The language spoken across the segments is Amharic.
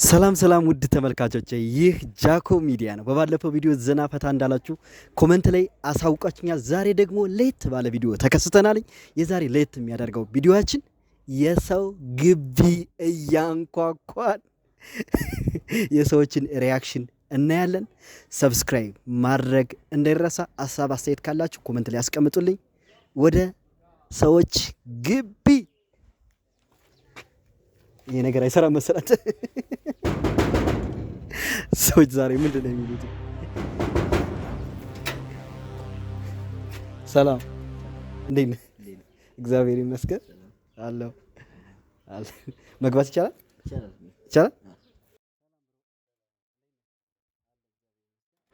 ሰላም ሰላም ውድ ተመልካቾቼ፣ ይህ ጃኮ ሚዲያ ነው። በባለፈው ቪዲዮ ዘና ፈታ እንዳላችሁ comment ላይ አሳውቃችኛል። ዛሬ ደግሞ ለየት ባለ ቪዲዮ ተከስተናል። የዛሬ ለየት የሚያደርገው ቪዲዮአችን የሰው ግቢ እያንኳኳን የሰዎችን reaction እናያለን። Subscribe ማድረግ እንዳይረሳ። ሀሳብ አስተያየት ካላችሁ comment ላይ አስቀምጡልኝ። ወደ ሰዎች ግቢ። ይሄ ነገር አይሰራም መሰላት። ሰዎች ዛሬ ምንድን ነው የሚሉት? ሰላም፣ እንዴት ነህ? እግዚአብሔር ይመስገን አለሁ። መግባት ይቻላል? ይቻላል።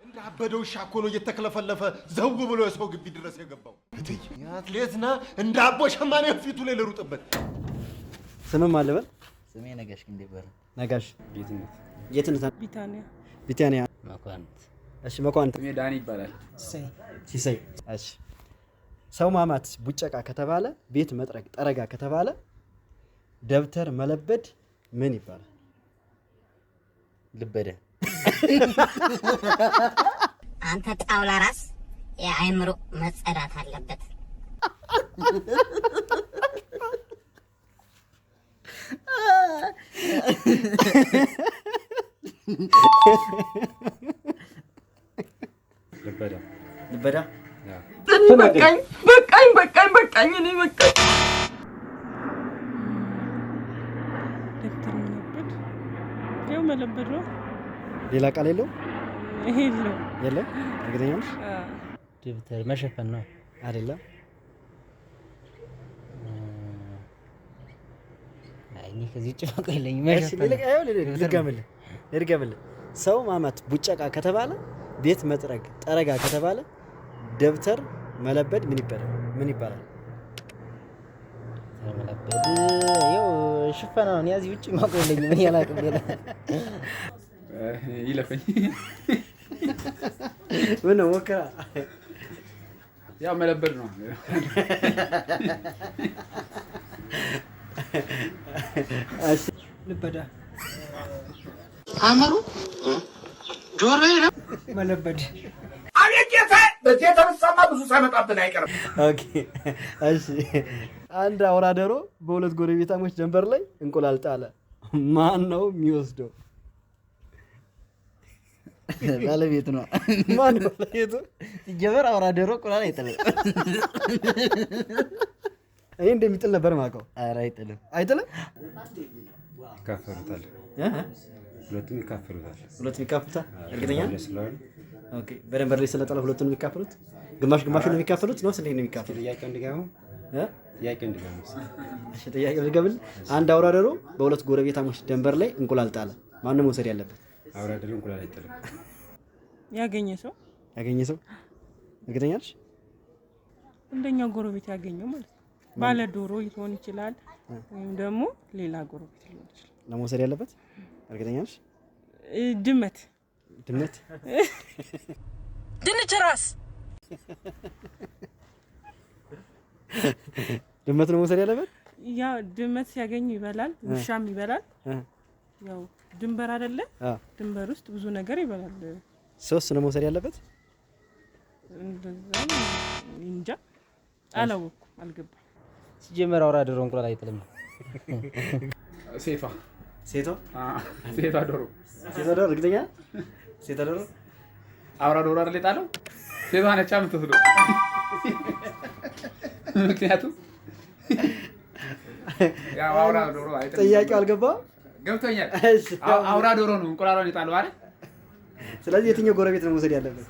እንደ አበደ ውሻ እኮ ነው እየተክለፈለፈ ዘው ብሎ የሰው ግቢ ድረስ የገባው። እትዬ አትሌት ና እንደ አቦ ሸማኔ ፊቱ ላይ ልሩጥበት። ስምም አለ በል። ስሜ ነጋሽ ግንዴ ይባላል። ነጋሽ። ጌትነት። ጌትነት። ቢታንያ። ቢታንያ። መኳንንት። እሺ መኳንንት። ስሜ ዳኒ ይባላል። ሲሳይ። እሺ፣ ሰው ማማት ቡጨቃ ከተባለ፣ ቤት መጥረግ ጠረጋ ከተባለ፣ ደብተር መለበድ ምን ይባላል? ልበደ። አንተ ጣውላ ራስ፣ የአእምሮ መጸዳት አለበት። ልበዳ። ልበዳ። በቃኝ፣ በቃኝ፣ በቃኝ፣ በቃኝ፣ እኔ በቃኝ። ደብተር መለበድ ያው መለበድ ነው። ሌላ ቃል የለውም? ይሄ የለውም። የለም? እርግጠኛ ነሽ? ደብተር መሸፈን ነው። አይደለም። አይ፣ እኔ ከዚህ ውጭ ማውቀው የለኝም። እሺ፣ መሸፈን ነው። ልድገምልህ ልድገምልህ። ሰው ማማት ቡጨቃ ከተባለ፣ ቤት መጥረግ ጠረጋ ከተባለ፣ ደብተር መለበድ ምን ይባላል? ምን ይባላል? ደብተር መለበድ ያው ሽፈና ነው። እኔ ከዚህ ውጭ ማውቀው የለኝም። እኔ አላውቅም ሌላ። ይለፈኝ። ምን ነው፣ ሞክራ። ያው መለበድ ነው። እሺ። ልበዳ። አመሩ ጆሮ መለበድ። አቤት ጌታ፣ በዚህ የተነሳማ ብዙ ሳይመጣብን አይቀርም። Okay፣ እሺ። አንድ አውራ ዶሮ በሁለት ጎረቤታሞች ደንበር ላይ እንቁላል ጣለ። ማን ነው የሚወስደው? ባለቤት ነው። ማን ነው ባለቤቱ? ሲጀመር አውራ ዶሮ እንቁላል አይጥልም። እኔ እንደሚጥል ነበር የማውቀው። ኧረ አይጥልም። አይጥልም? ይካፈሉታል። እ? ሁለቱም ይካፈሉታል። ሁለቱም ይካፈሉታል? እርግጠኛ ነህ? ስለሆነ። Okay። በደንበር ላይ ስለጣለ ሁለቱን የሚካፈሉት ግማሽ ግማሹን ነው የሚካፈሉት ነው እንዴት ነው የሚካፈሉት? ጥያቄው እንዲገባው እ? ጥያቄው እንዲገባው። እሺ፣ ጥያቄው ልገብልህ። አንድ አውራ ዶሮ በሁለት ጎረቤታሞች ደንበር ላይ እንቁላል ጣለ። ማን ነው መውሰድ ያለበት? አውራ ዶሮ እንቁላል አይጥልም። ያገኘ ሰው። ያገኘ ሰው? እርግጠኛ ነሽ? እንደኛው ጎረቤት ያገኘው ማለት ነው። ባለ ዶሮ ሊሆን ይችላል፣ ወይም ደግሞ ሌላ ጎረቤት ሊሆን ይችላል። ለመውሰድ ያለበት እርግጠኛ ነሽ? ድመት። ድመት። ድንች ራስ። ድመት ነው መውሰድ ያለበት? ያ ድመት ሲያገኝ ይበላል፣ ውሻም ይበላል። ያው ድንበር አይደለ? ድንበር ውስጥ ብዙ ነገር ይበላል። ሶስት ነው መውሰድ ያለበት? እንደዛ እንጃ፣ አላወኩም፣ አልገባም። ሲጀመር አውራ ዶሮ እንቁላል አይጥልም። ሴቷ። ሴቷ? ሴቷ ዶሮ። ሴቷ ዶሮ? እርግጠኛ? ሴቷ ዶሮ? አውራ ዶሮ አይደል የጣለው? ሴቷ ነቻ የምትወስደው። ምክንያቱም ያው አውራ ዶሮ አይጥልም። ጥያቄው አልገባም? ገብቶኛል። እሺ። አውራ ዶሮ ነው እንቁላሏን የጣለው አይደል? ስለዚህ የትኛው ጎረቤት ነው መውሰድ ያለበት?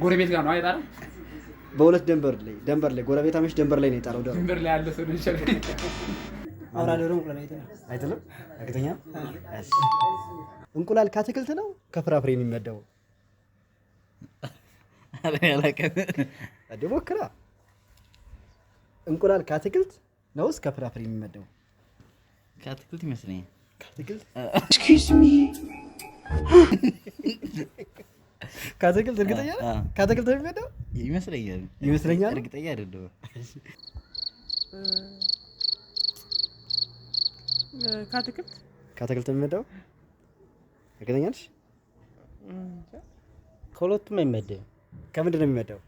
ጎረቤት ጋር ነው የጣለው። በሁለት ደንበር ላይ ጎረቤታሞች ደንበር ላይ ነው የጣለው ዶሮ። ድንበር ላይ ያለ ሰው ነው ይችላል። አውራ ዶሮ እንቁላል አይጥልም። አይጥልም? እርግጠኛ? እሺ። እንቁላል ከአትክልት ነው ከፍራፍሬ የሚመደበው? ኧረ አላውቅም። እንዴ ሞክራ። እንቁላል ከአትክልት ነውስ ከፍራፍሬ የሚመደበው? ከአትክልት ይመስለኛል። ከአትክልት? ከአትክልት እርግጠኛ ነህ? አዎ። ከአትክልት ነው የሚመደበው? ይመስለኛል። ይመስለኛል? እርግጠኛ አይደለሁም። ከአትክልት። ከአትክልት የሚመደበው እርግጠኛ ነሽ? እንጃ። ከሁለቱም አይመደብም። ከምንድን ነው የሚመደበው?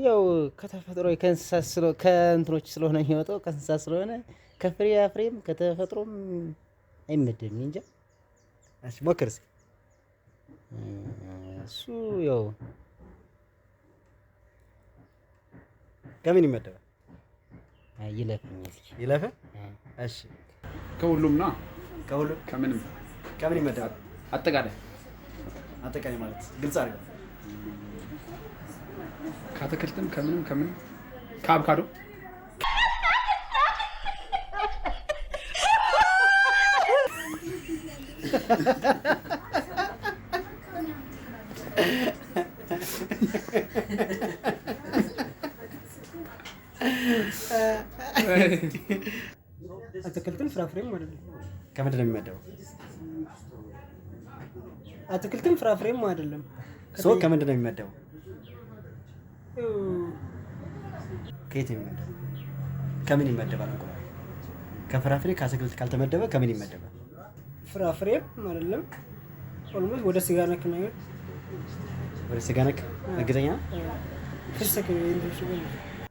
ያው ከተፈጥሮ ከእንስሳት ከእንትኖች ስለሆነ የሚወጣው፣ ከእንስሳት ስለሆነ ከፍራፍሬም ከተፈጥሮም አይመደብም። እንጃ። እሺ ሞክር እስኪ። እሱ ያው ከምን ይመደባል? አይ ይለፈኝ እስኪ። ይለፈ። እሺ። ከሁሉም ነው። ከሁሉም። ከምንም። ከምን ይመደባል? አጠቃላይ። አጠቃላይ ማለት ግልጽ አድርገው። ከአትክልትም ከምንም ከምንም፣ ከአቮካዶ። አትክልትም ፍራፍሬም አይደለም። ከምንድን ነው የሚመደበው? አትክልትም ፍራፍሬም አይደለም። So ከምንድን ነው የሚመደበው? ከየት ነው የሚመደበው? ከምን ይመደባል እንቁላል? ከፍራፍሬ ከአትክልት ካልተመደበ ከምን ይመደባል? ፍራፍሬም አይደለም። Almost ወደ ስጋ ነክ ነገር። ወደ ስጋ ነክ፣ እርግጠኛ ነህ? ፍስክ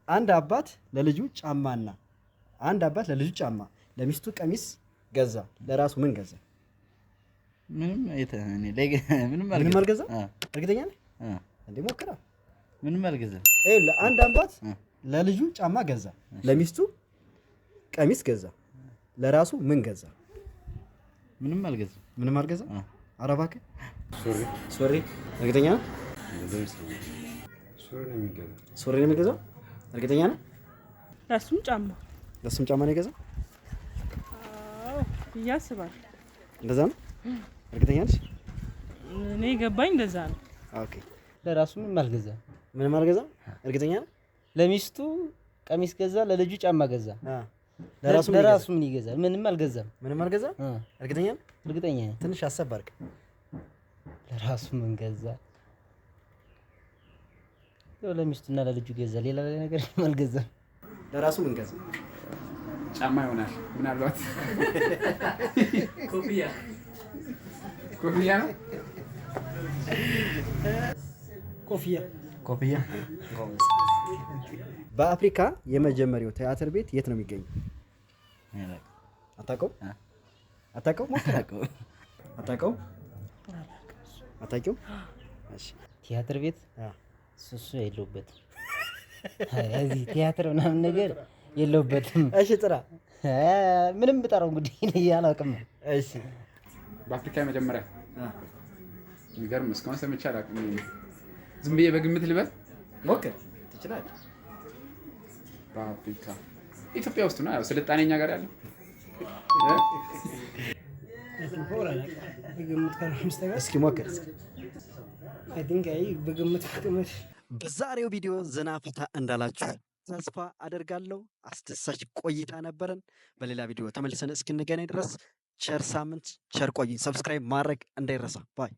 አንድ አባት ለልጁ ጫማና አንድ አባት ለልጁ ጫማ ለሚስቱ ቀሚስ ገዛ። ለራሱ ምን ገዛ? ምንም እኔ ላይ ምንም። ምንም አልገዛ? እርግጠኛ ነህ? አ። እንዴ ሞክራ። ምንም አልገዛም። ይኸውልህ አንድ አባት ለልጁ ጫማ ገዛ፣ ለሚስቱ ቀሚስ ገዛ። ለራሱ ምን ገዛ? ምንም አልገዛም። ምንም አልገዛ? ኧረ እባክህ። ሱሪ። ሱሪ፣ እርግጠኛ ነህ? ሱሪ ነው የሚገዛው። ሱሪ ነው የሚገዛው? እርግጠኛ ነህ? ለእሱም ጫማ። ለሱም ጫማ ነው የገዛው? አዎ ብዬ አስባለሁ። እንደዛ ነው? እርግጠኛ ነሽ? እኔ የገባኝ እንደዛ ነው። Okay። ለራሱ ምንም አልገዛም። ምንም አልገዛም? እርግጠኛ ነህ? ለሚስቱ ቀሚስ ገዛ፣ ለልጁ ጫማ ገዛ። ለራሱ ምን ለራሱ ምን ይገዛል? ምንም አልገዛም። ምንም አልገዛም? እርግጠኛ ነህ? እርግጠኛ ነኝ። ትንሽ አሰብ አድርግ። ለራሱ ምን ገዛ? ያው ለሚስቱና ለልጁ ገዛ። ሌላ ነገር አልገዛም። ለራሱ ምን ገዛ? ጫማ ይሆናል ምናልባት። ኮፍያ። ኮፍያ ነው። ኮፍያ። ኮፍያ። በአፍሪካ የመጀመሪያው ቲያትር ቤት የት ነው የሚገኘው? አታውቀውም? አታውቀውም? ሞክር። አታውቀውም? አታውቂውም? እሺ። ቲያትር ቤት እሱ የለሁበትም። እዚህ ቲያትር ምናምን ነገር የለሁበትም። እሺ ጥራ። ምንም ብጠራው እንግዲህ እኔ አላውቅም። እሺ። በአፍሪካ የመጀመሪያ፣ የሚገርም፣ እስካሁን ሰምቼ አላውቅም። ዝም ብዬ በግምት ልበል። ሞክር፣ ትችላለህ። በአፍሪካ ኢትዮጵያ ውስጥ ነው ያው ስልጣኔ እኛ ጋር ያለው። በግምት ካልሆነ በስተቀር። እስኪ ሞክር እስኪ። I think አይ በግምት ግምት። በዛሬው ቪዲዮ ዘና ፈታ እንዳላችሁ ተስፋ አደርጋለሁ። አስደሳች ቆይታ ነበረን። በሌላ ቪዲዮ ተመልሰን እስክንገናኝ ድረስ ቸር ሳምንት፣ ቸር ቆዩኝ። Subscribe ማድረግ እንዳይረሳ። Bye.